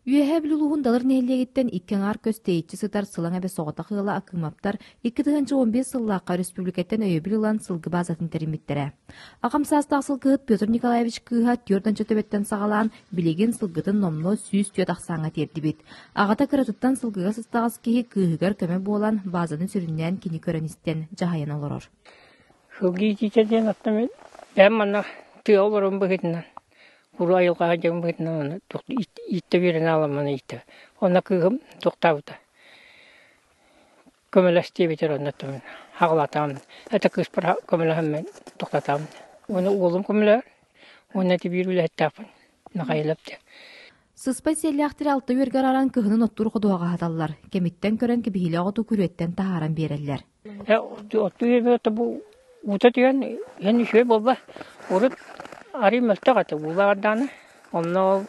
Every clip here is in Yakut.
Үөһээ Бүлүү улууһун Далыр нэһилиэгиттэн икки аҥаар көс тэйиччи сытар Сылаҥ эбэ соҕотох ыала Акыымаптар 2015 сыллаахха өрөспүүбүлүкэттэн өйөбүл ылан сылгы баазатын тэриммиттэрэ. Аҕам саастаах сылгыһыт Петр Николаевич кыыһа түөрт анча төбөттөн саҕалаан, билигин сылгытын номнуо 104 ахсааҥҥа тиэрдибит. Аҕата кыратыттан сылгыга сыстаҕас киһи кыыһыгар көмө буолан, баазаны сүрүннээн кини көрөн-истэн, дьаһайан олорор. Сылгы иитиитэ диэн оттон бэйэм манна тыа олорон быһыытынан Уруу айылҕаҕа дьон быһыытынан ону ииттэ үөрэнэ аламмын ииттэ. Онно кыыһым туохтаабыта көмөлөс диэбитэр онно хаҕылаатаҕым. Это кыыспар көмөлөһөммүн тохтотоҕум. Уонна уолум көмөлөһөр уонна ити биир үлэһиттээхпин Михаилов диэн. Сыспай сиэллээхтэри алта үөргэ арааран кыһынын оттуур ходуһаҕа аһаталлар. Кэмиттэн көрөн кэбиһиилээх оту күрүөттэн таһааран биэрэллэр. Оттуу үөрбүт бу уута түһэн иһэн үчүгэй буолла. Урут арыый мөлтөх этэ уулаах онно ол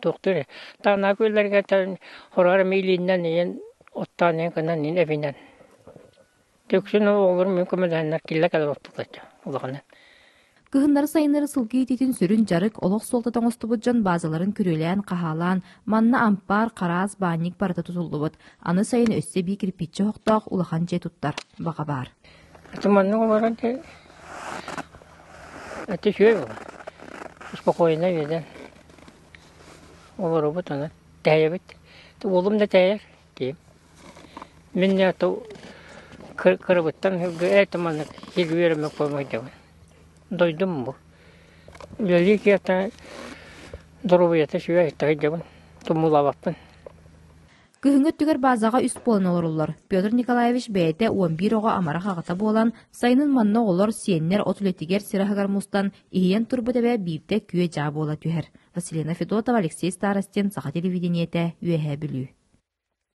туохтуур ээ. Таанаа күөллэригэр хороҕор эмиэ илииннэн ийэн оттоон ийэн гынан иин эбинэн. Үксүн оҕолорум мин көмөлөһөннөр киллэ кэлэ баппыт улаханын. Кыһыннары-сайыннары сылгы иитиитин сүрүн дьарык, олох суолтата оҥостубут дьон баазаларын күрүөлээн-хаһаалаан, манна ампаар, хараас, баанньык барыта тутуллубут. Аны сайын өссө эбии кирпииччэ оһохтоох улахан дьиэ туттар баҕа баар. Это маннык олорон это үчүгэй буолар. Спокойно үөдэн олоробут аны тэһэйэбит. Уолум да тэһэйэр киһим. Мин кырабыттан это маннык сиргэ үөрэммэт буолан Дойдум бу. Үлэлии кииртэ доруобуйата үчүгэй сылдьабын, тумуулаабаппын. Кыһыҥҥы өттүгэр баазаҕа үс буолан олороллор. Петр Николаевич бэйэтэ 11 оҕо амарах аҕата буолан, сайынын манна оҕолор, сиэннэр от үлэтигэр сир аһыгар мустан, иһийэн турбут эбэ биирдэ күө-дьаа буола түһэр. Василина Федотова, Алексей Старостин, Саха телевидениетэ, Үөһээ Бүлүү.